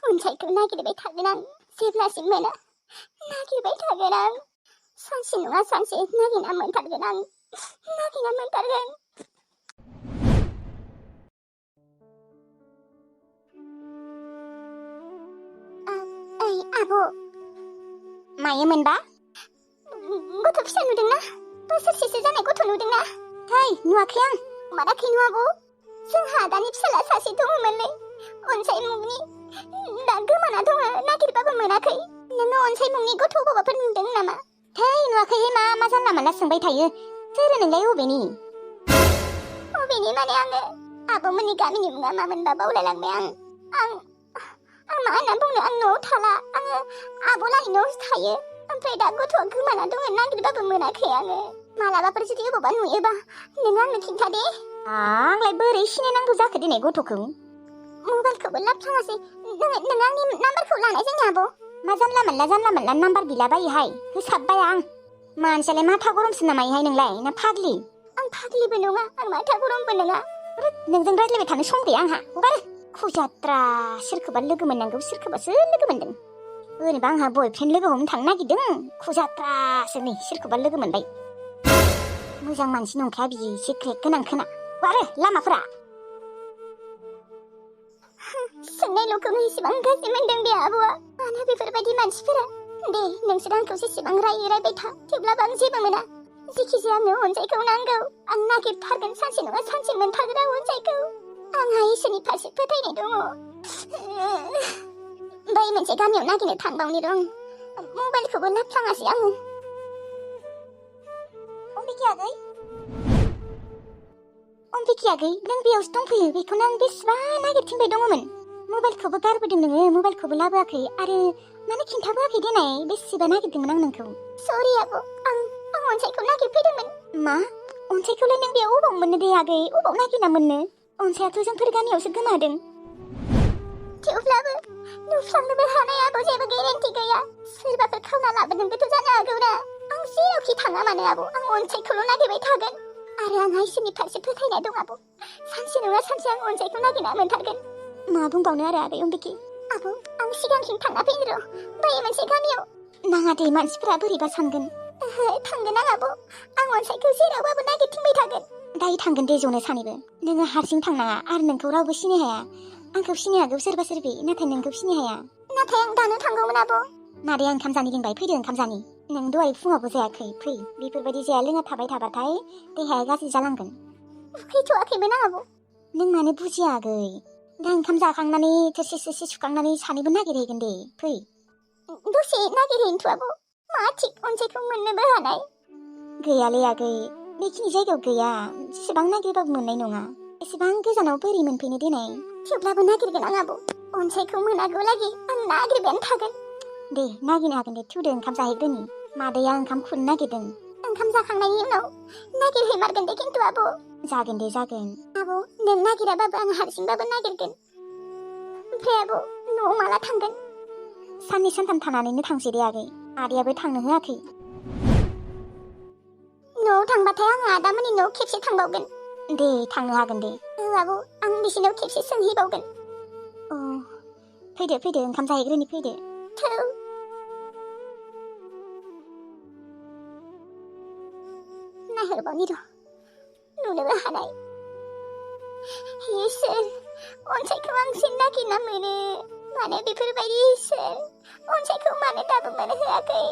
अनसायखौ नागिरबाय थागोन आं जेब्लासिम मोना नागिरबाय थागोन आं सानसे नङा सानसे नागिरना मोनथारगोन आं नागिरना मोनथारगोन। ओइ आब' मायोमोनबा? गथ' फिसा नुदोंना? बोसोरसेसो जानाय गथ' नुदोंना? है नुवाखै आं। माराखै नु आब'? जोंहा दानि फिसाला सासे दङमोनलै अनसाय मुंनि दा गोमाना दङ नागिरबाबो मोनाखै। नोङो अनसाय मुंनि गथ' बबाफोर नुदों नामा? है नुवाखै मा जानला मानला सोंबाय थायो। सोर नोंलाय अबेनि? अबेनि माने आङो आब'मोननि गामिनि मुङा मामोनबा बावलायलांबाय आं मा होनना बुंनो आं न'आव थाला आङो आब'लानि न'आवसो थायो। ओमफ्राय दा गथ'आ गोमाना दङ नागिरबाबो मोनाखै आङो। मालाबाफोर जुदि अबावबा नुयोबा नों आंनो खिन्था दे। आंलाय बोरै सिनायनांगौ जाखो दिनै गथ'खौ? मबाइलखौबो लाबफ्लाङासै। नों आंनि नाम्बारखौ लानाय जायो आब'? मा जानला मोनला नाम्बार बिलाबायोहाय होसाबबाय आं। मानसियालाय माथा गरमसो नामायोहाय नोंलाय ना फाग्लि? आं फाग्लिबो नङा आं माथा गरमबो नङा। नोंजों रायज्लायबाय थानो सम गैया आंहा हगार। खुजात्रा सोरखौबा लोगो मोननांगौ सोरखौबासो लोगो मोनदों। ओरैबा आंहा बयफ्रेन्ड लोगो हमनो थांनो नागिरदों खुजात्रासो नै सोरखौबा लोगो मोनबाय। मोजां मानसि नंखाया बियो सिक्रेट गोनां खोना आरो लामाफोरा। सोंनायल'खौनो इसेबां गाज्रि मोनदों बे आब'आ। मानो बेफोरबायदि मानसिफोरा? दे नोंसोर आंखौ जेसेबां रायबाय था थेवब्लाबो आं जेबो मोना। जेखिजाया आंनो अनसायखौ नांगौ। आं नागिरथारगोन सानसे नङा सानसे मोनथारगोन आं अनसायखौ। आंहा इसोरनि फारसे फोथायनाय दङ। बै मोनसे गामियाव नागिरनो थांबावनि दं मबाइलखौबो लाबफ्लाङासै आङो। अम्बिकी आगै नों बेयावसो दंफैयो बेखौनो आं बेसेबा नागिरथिंबाय दङमोन। मबाइलखौबो गारबोदों नोङो मबाइलखौबो लाबोआखै आरो मानो खिन्थाबोआखै देनाय बेसेबा नागिरदोंमोन आं नोंखौ। सरि आब' आं अनसायखौ नागिरफैदोंमोन। मा अनसायखौलाय नों बेयाव अबाव मोननो दे आगै अबाव नागिरना मोननो? अनसायाथ' जोंफोर गामियावसो गोमादों। थेवब्लाबो नुफ्लांनोबो हानाय आब' जेबो गेरेन्टि गैया। सोरबाफोर खावना लाबोदोंबोथ' जानो हागौना। आं जेरावखि थाङा मानो आब' आं अनसायखौल' नागिरबाय थागोन। आरो आंहा इसोरनि फारसे फोथायनाय दं आब'। सानसे नङा सानसे आं अनसायखौ नागिरना मोनथारगोन। मा बुंबावनो आरो आगै अम्बिकी। आब' आं सिगांथिं थांना फैनो र' बै मोनसे गामियाव। नाङा दे मानसिफोरा बोरैबा सानगोन। ओहो थांगोन आं आब' आं अनसायखौ जेरावबाबो नागिरथिंबाय थागोन। दायो थांगोन दे ज'नो सानैबो। नोङो हारसिं थांनाङा आरो नोंखौ रावबो सिनाय हाया। आंखौ सिनाय हागौ सोरबा सोरबि नाथाय नोंखौ सिनाय हाया। नाथाय आं दानो थांगौमोन आब'। मादैया ओंखाम जानो लिंबाय फैदो ओंखाम जानि। नों दहाय फुङावबो जायाखै फै बेफोरबायदि जाया लोङा थाबाय थाबाथाय देहाया गाज्रि जालांगोन। उखैथ'वाखैमोन आं आब'। नों मानो बुजिया आगै दा ओंखाम जाखांनानै थोरसि सुखांनानै सानैबो नागिरहैगोन दे फै। दसे नागिरहैनोथ' आब' मा थिक अनसायखौ मोननोबो हानाय। गैयालै आगै बेखिनि जायगायाव गैया जेसेबां नागिरबाबो मोननाय नङा। एसेबां गोजानाव बोरै मोनफैनो देनाय। थेवब्लाबो नागिरगोन आं आब' अनसायखौ मोनागौ लागि आं नागिरबायानो थागोन। दे नागिरनो हागोन दे थुदो ओंखाम जाहैग्रोनि मादैया ओंखाम खुरनो नागिरदों। ओंखाम जाखांनायनि उनाव नागिरहैमारगोन दे खिन्थु आब'। जागोन दे जागोन। आब' नों नागिराबाबो आं हारसिंबाबो नागिरगोन। ओमफ्राय आब' न'आव माला थांगोन? साननै सानथाम थानानैनो थांसै दे आगै आदैयाबो थांनो होआखै। न'आव थांबाथाय आं आदामोननि न'आव खेबसे थांबावगोन। दे थांनो हागोन दे। औ आब' आं बिसिनाव खेबसे सोंहैबावगोन। अ फैदो ओंखाम जाहैग्रोनि फैदो। थौ नाहरबावनि र' नुनोबो हानाय। इसोर अनसायखौ आंसो नागिरना मोनो मानो बेफोरबायदि इसोर अनसायखौ मानो दाबो मोनहोआखै।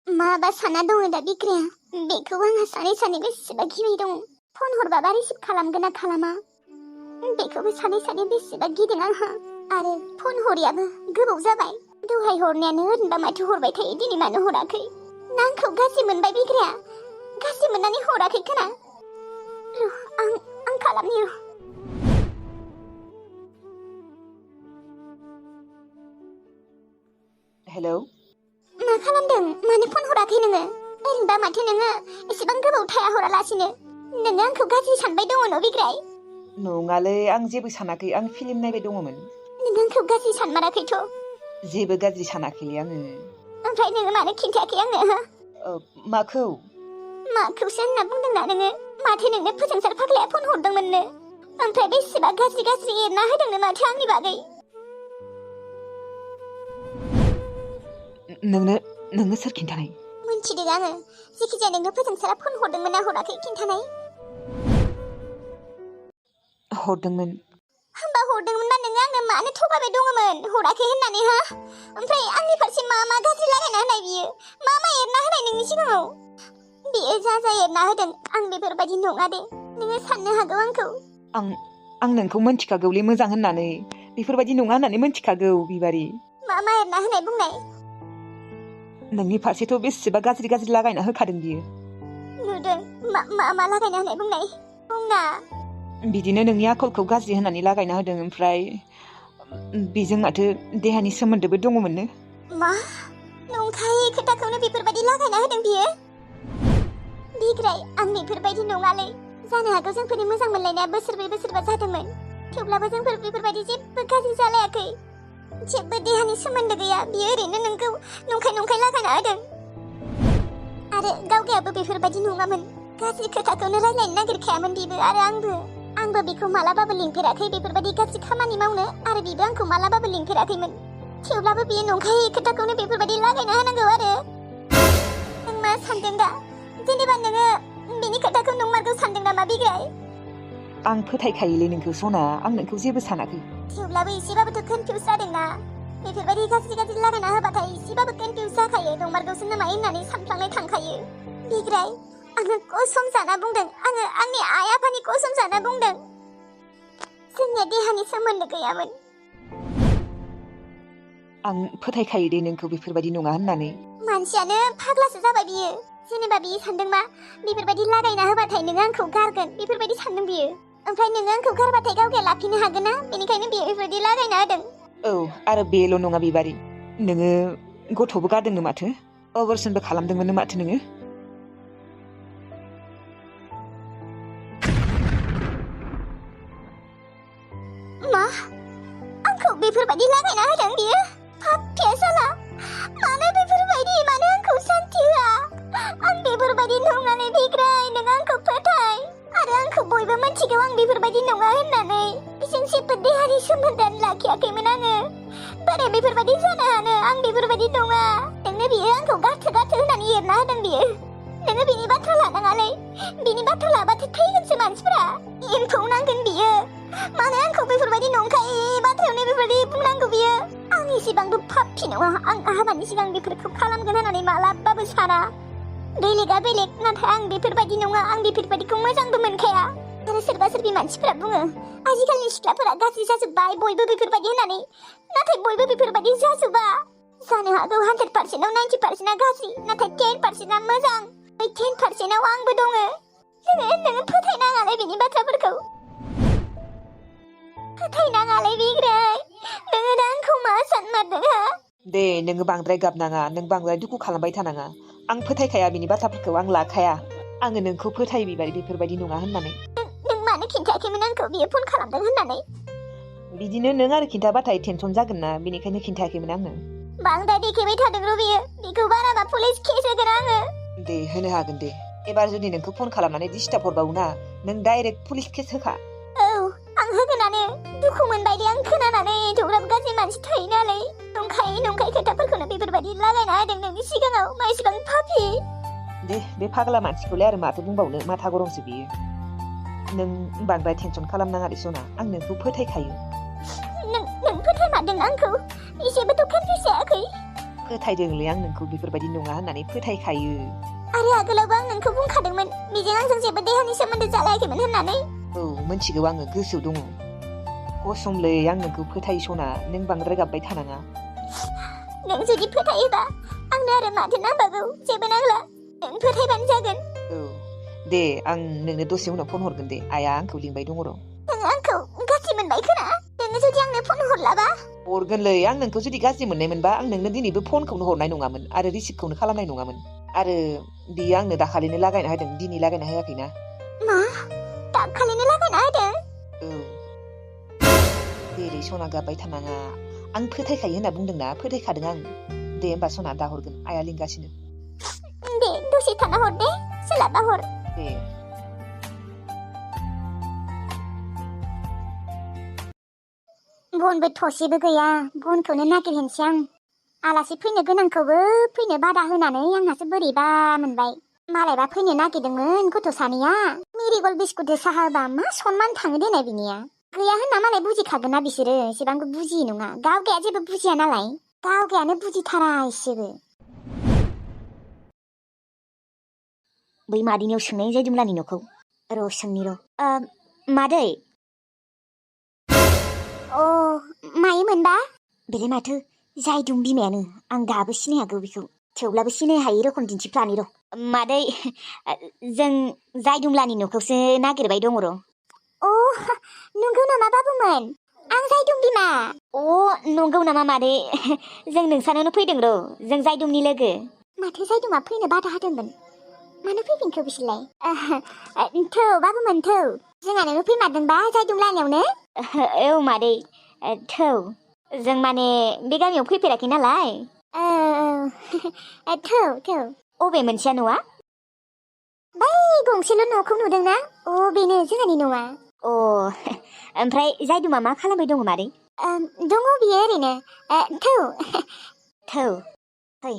माबा सानना दङ दा बिग्राया बेखौ आंहा सानै बेसेबा गिबाय दं। फन हरबाबा रिसिभ खालामगोन ना खालामा बेखौबो सानै बेसेबा गिदों आंहा। आरो फन हरियाबो गोबाव जाबाय दहाय हरनायानो ओरैनोबा माथो हरबाय थायो दिनै मानो हराखै। आंखौ गाज्रि मोनबाय बिग्राया गाज्रि मोननानै हराखै खोना। आं खालामनि र'। हेलौ मा खालामदों मानो फन हराखै नोङो? ओरैनोबा माथो नोङो एसेबां गोबाव थाया हरालासिनो। नोङो आंखौ गाज्रि सानबाय दङ न' बिग्राय? नङालै आं जेबो सानाखै आं फिल्म नायबाय दङमोन। नों आंखौ गाज्रि सानमाराखैथ'? जेबो गाज्रि सानाखैलै आङो। ओमफ्राय नोङो मानो खिन्थायाखै आंनो? माखौ? माखौसो होनना बुंदोंना नोङो? माथो नोंनो फोजोंसार फाग्लाया फन हरदोंमोननो? ओमफ्राय बेसेबा गाज्रि एरना होदोंनो माथो आंनि बागै। नोंनो सोर खिन्थानाय? मिन्थिदों आङो। जेखिजाया नोंनो फोजोंसारा फन हरदोंमोन ना हराखै खिन्थानाय? हरदोंमोन। होमबा हरदोंमोनबा नोङो आंनो मानो थगायबाय दङमोन हराखै होननानै हा? ओमफ्राय आंनि फारसे मा गाज्रि लागायना होनाय बियो? मा एरना होनाय नोंनि सिगाङाव? बियो जा एरना होदों आं बेफोरबायदि नङा दे। नोङो साननो हागौ आंखौ। आं नोंखौ मोनथिखागौलै मोजां होननानै। बेफोरबायदि नङा होननानै मोनथिखागौ बिबारि। मा एरना होनाय बुंनाय? नोंनि फारसेथ' बेसेबा गाज्रि लागायना होखादों बियो। नुदों। मा लागायना होनाय बुंनाय? बुंना। बिदिनो नोंनि आखलखौ गाज्रि होननानै लागायना होदों। ओमफ्राय बेजों माथो देहानि सोमोन्दोबो दङमोननो। मा? नंखाय खोथाखौनो बेफोरबायदि लागायना होदों बियो? बिग्राय, आं बेफोरबायदि नङालै। जानो हागौ जोंफोरनि मोजां मोनलायनाया बोसोरबा जादोंमोन। थेवब्लाबो जोंफोर बेफोरबायदि जेबो गाज्रि जालायाखै। जेबो देहानि सोमोन्दो गैया। बियो ओरैनो नोंखौ नंखाय लागायना होदों। आरो गावगायाबो बेफोरबायदि नङामोन। गाज्रि खोथाखौनो रायलायनो नागिरखायामोन बिबो आरो आंबो बिखौ मालाबाबो लिंफेराखै बेफोरबायदि गाज्रि खामानि मावनो, आरो बिबो आंखौ मालाबाबो लिंफेराखैमोन। थेवब्लाबो बियो नंखाय खोथाखौनो बेफोरबायदि लागायना होनांगौ आरो। नों मा सानदों दा? जेनेबा नोङो बिनि खोथाखौ नंमारगौ सानदों नामा बिग्राय? आं फोथायखायोलै नोंखौ सना। आं नोंखौ जेबो सानाखै। थेवब्लाबो एसेबाबोथ' कनफिउस जादोंना। बेफोरबायदि गाज्रि लागायना होबाथाय एसेबाबो कनफिउस जाखायो। नंमारगौसो नामा होननानै सानफ्लांनाय थांखायो। बिग्राय, आङो कसम जाना बुंदों। आङो आंनि आइ आफानि कसम जाना बुंदों। जोंनिया देहानि सोमोन्दो गैयामोन। आं फोथायखायो दे नोंखौ बेफोरबायदि नङा होननानै। मानसियानो फाग्लासो जाबाय बियो। जेनेबा बियो सानदों मा बेफोरबायदि लागायना होबाथाय नोङो आंखौ गारगोन बेफोरबायदि सानदों बियो। ओमफ्राय नोङो आंखौ गारबाथाय गावगाया लाफिननो हागोन ना? बेनिखायनो बियो बेफोरबायदि लागायना होदों। औ, आरो बेल' नङा बिबारि। नोङो गथ'बो गारदोंनो माथो। अपारेसनबो खालामदोंमोननो माथो नोङो। मा? आंखौ बेफोरबायदि लागायना होदों बियो? पाप्पिया साला। मानो आंखौ सान्थि होआ? आं बेफोरबायदि नङालै बिग्राय। नों आंखौ फोथाय। आरो आंखौ बयबो मिथिगौ आं बेफोरबायदि नङा होननानै। जों जेबो देहानि सोमोन्दोआनो लाखियाखैमोन आङो। बोरै बेफोरबायदि जानो हानो? आं बेफोरबायदि नङा। नोंनो बियो आंखौ गारथो होननानै एरना होदों बियो। नोङो बिनि बाथ्रा लानाङालै। बिनि बाथ्रा लाबाथाय थैगोनसो मानसिफोरा। एम्फौ नांगोन बियो। मानो आंखौ बेफोरबायदि नंखाय बाथ्रायावनो बेफोरबायदि बुंनांगौ बियो? आं एसेबांबो पाप्पि नङा। आं हाबानि सिगां बेफोरखौ खालामगोन होननानै मालाबाबो साना। बेलेगा बेलेग, नाथाय आं बेफोरबायदि नङा। आं बेफोरबायदिखौ मोजांबो मोनखाया। आरो सोरबा मानसिफोरा बुङो आजिखालिनि सिख्लाफोरा गाज्रि जाजोब्बाय बयबो बेफोरबायदि होननानै। नाथाय बयबो बेफोरबायदि जाजोबा। जानो हागौ 100%आव 90%आ गाज्रि, नाथाय 10%आ मोजां। बै 10%आव आंबो दङ। नोङो फोथायनाङालै बिनि बाथ्राफोरखौ। फोथायनाङालै बिग्राय। नोङो दा आंखौ मा सानमारदों हा? दे नोङो बांद्राय गाबनाङा। नों बांद्राय दुखु खालामबाय थानाङा। आं फोथायखाया बिनि बाथ्राफोरखौ। आं लाखाया। आङो नोंखौ फोथायो बिबारि बेफोरबायदि नङा होननानै। नों मानो खिन्थायाखैमोन आंखौ बियो फन खालामदों होननानै? बिदिनो नों आरो खिन्थाबाथाय टेनसन जागोन ना, बेनिखायनो खिन्थायाखैमोन आङो। बांद्राय देखायबाय थादों र' बियो। बेखौ बाराबा पुलिस केस होगोन आङो। दे होनो हागोन दे। एबार जुदि नोंखौ फन खालामनानै डिस्टार्ब हरबावोना, नों डाइरेक्ट पुलिस केस होखा। औ, आं होगोनानो। दुखु मोनबाय दे आं खोनानानै। एथ'ग्राब गाज्रि मानसि थायो नालाय। नंखाय खोथाफोरखौनो बेफोरबायदि लागायना होदों नोंनि सिगाङाव। मा इसेबां पापि? दे बे फाग्ला मानसिखौलाय आरो माथो बुंबावनो। माथा गरमसो बियो। नों बांद्राय टेनसन खालामनाङा दे सना। आं नोंखौ फोथायखायो। नों फोथायमारदों आंखौ? एसेबोथ' कनफिउस जायाखै? फोथायदोंलै आं नोंखौ बेफोरबायदि नङा होननानै फोथायखायो। आरो आगोलावबो आं नोंखौ बुंखादोंमोन बेजों आंजों जेबो देहानि सोमोन्दो जालायाखैमोन होननानै। औ, मिथिगौ आङो। गोसोआव दङ। कसमलै आं नोंखौ फोथायो सना। नों बांद्राय गाबबाय थानाङा। नों जुदि फोथायोबा आंनो आरो माथो नांबावगौ? जेबो नांला। नों फोथायबानो जागोन। औ, दे आं नोंनो दसे उनाव फन हरगोन दे। आइया आंखौ लिंबाय दङ र'। नोङो आंखौ गाज्रि मोनबाय खोना? नोङो जुदि आंनो फन हरलाबा? हरगोनलै। आं नोंखौ जुदि गाज्रि मोननाय मोनबा आं नोंनो दिनैबो फनखौनो हरनाय नङामोन आरो रिसिभखौनो खालामनाय नङामोन। आरो बियो आंनो दाखालिनो लागायना होदों, दिनै लागायना होआखैना। मा? दाखालिनो लागायना होदों? औ। दे सना गाबबाय थानाङा। आं फोथायखायो होनना बुंदोंना, फोथायखादों आं। दे होमबा सना दा हरगोन। आइया लिंगासिनो। दे दसे थाना हर दे। सोलाबा हर। दे। बनबो थसेबो गैया बनखौनो नागिरहैनोसै आं आलासि फैनो गोनांखौबो फैनो बादा होनानै आंहासो बोरैबा मोनबाय मालायबा फैनो नागिरदोंमोन गथ' सानैया मेरिगल बिस्कुटजों साहा होबा मा सनमान थाङो देनाय बिनिया गैया होनना मालाय बुजिखागोन ना बिसोरो एसेबांबो बुजियै नङा गावगाया जेबो बुजिया नालाय गावगायानो बुजिथारा एसेबो बै मादैनियाव सोंनाय जायदुमलानि न'खौ र' सोंनि र' मादै अ मायोमोनबा बेलाय माथो जायदुम बिमायानो आं दाबो सिनायहागौ बेखौ थेवब्लाबो सिनाय हायै रखम दिन्थिफ्लानि र' मादै जों जायदुमलानि न'खौसो नागिरबाय दङ र' अ नंगौ नामा बाबुमोन आं जायदुम बिमा अ नंगौ नामा मादै जों नोंसानावनो फैदों र' जों जायदुमनि लोगो माथो जायदुमा फैनो बादा होदोंमोन मानो फैफिनखो बिसोरलाय थौ बाबुमोन थौ जोंहानो फैमारदोंबा जायदुम लानियावनो औ मादै थौ जों माने बे गामियाव फैफेराखै नालाय थौ थौ अबे मोनसेया न'आ बै गंसेल' न'खौ नुदोंना अ बेनो जोंहानि न'आ अ ओमफ्राय जायदुमा मा खालामबाय दङ मादै दङ बियो ओरैनो थौ थौ फै